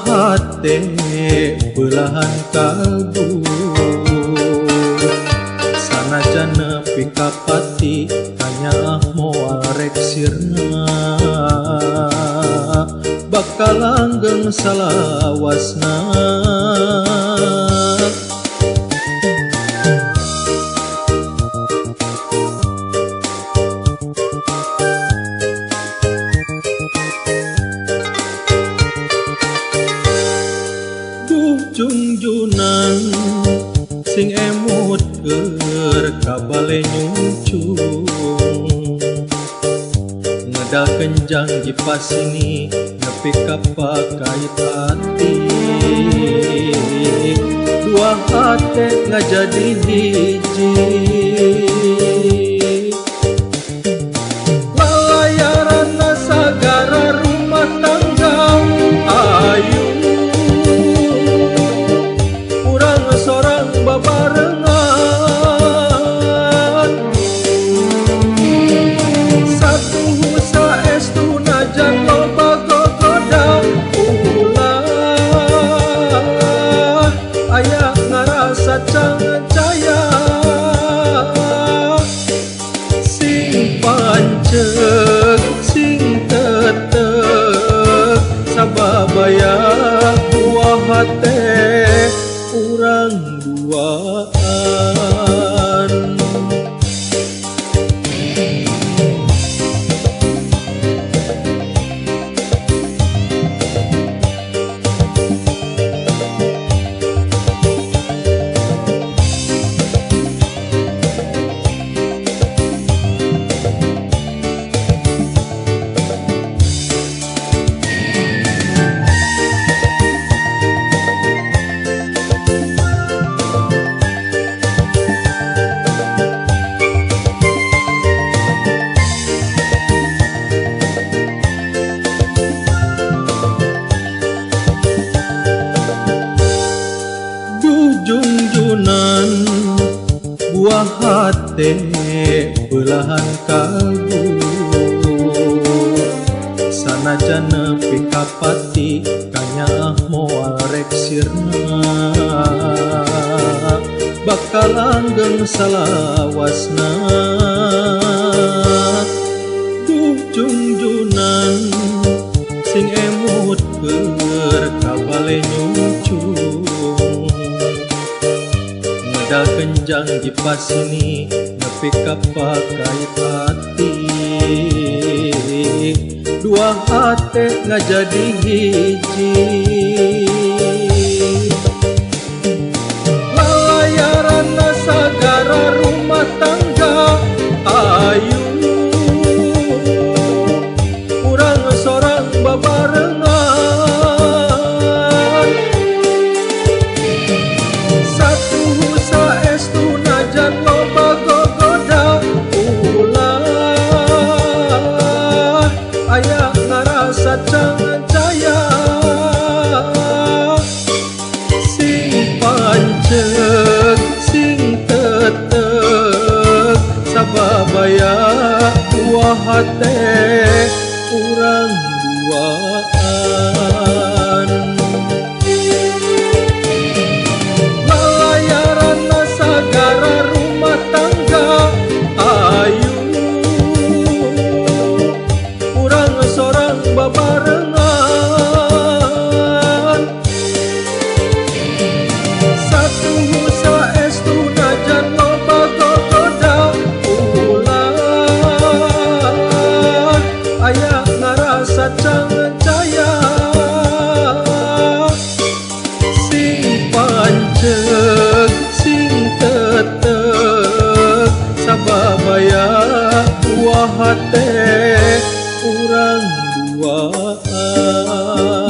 hate belahan kalbu sanajan nepi ka pati kanyaah moal rek sirna bakal langgeng salawasna. Junjunan sing emut keur kabale nyungcung ngedal kenjang jipasini nepi ka pakait ati dua hate ngajadi hiji. Lalayaran sagara rumah tangga ayu sorang babarengan satu saestu najan loba gogoda ulah aya ngarasa cangcaya sing panceg sing tetep sababaya buah hate urang duaan. Junjunan buah hate belahan kalbu sanajan nepi ka pati kanyaah moal rek sirna bakal langgeng salawasna. Duh junjunan sing emut keur kabale nyungcung ngedal kenjang jipasini nepi ka pakait ati dua hate ngajadi hiji. Lalayaran sagara rumah tangga ayu urang sorang babarengan satu saestu najan loba gogoda ulah aya ngarasa cangcaya sing panceg sing tetep sababaya buah hate urang duaan. Lalayaran sagara rumah tangga ayu urang sorang babarengan satu saestu najan loba gogoda ulah aya ngarasa cangcaya sing panceg sing tetep sababaya buah hate urang duaan.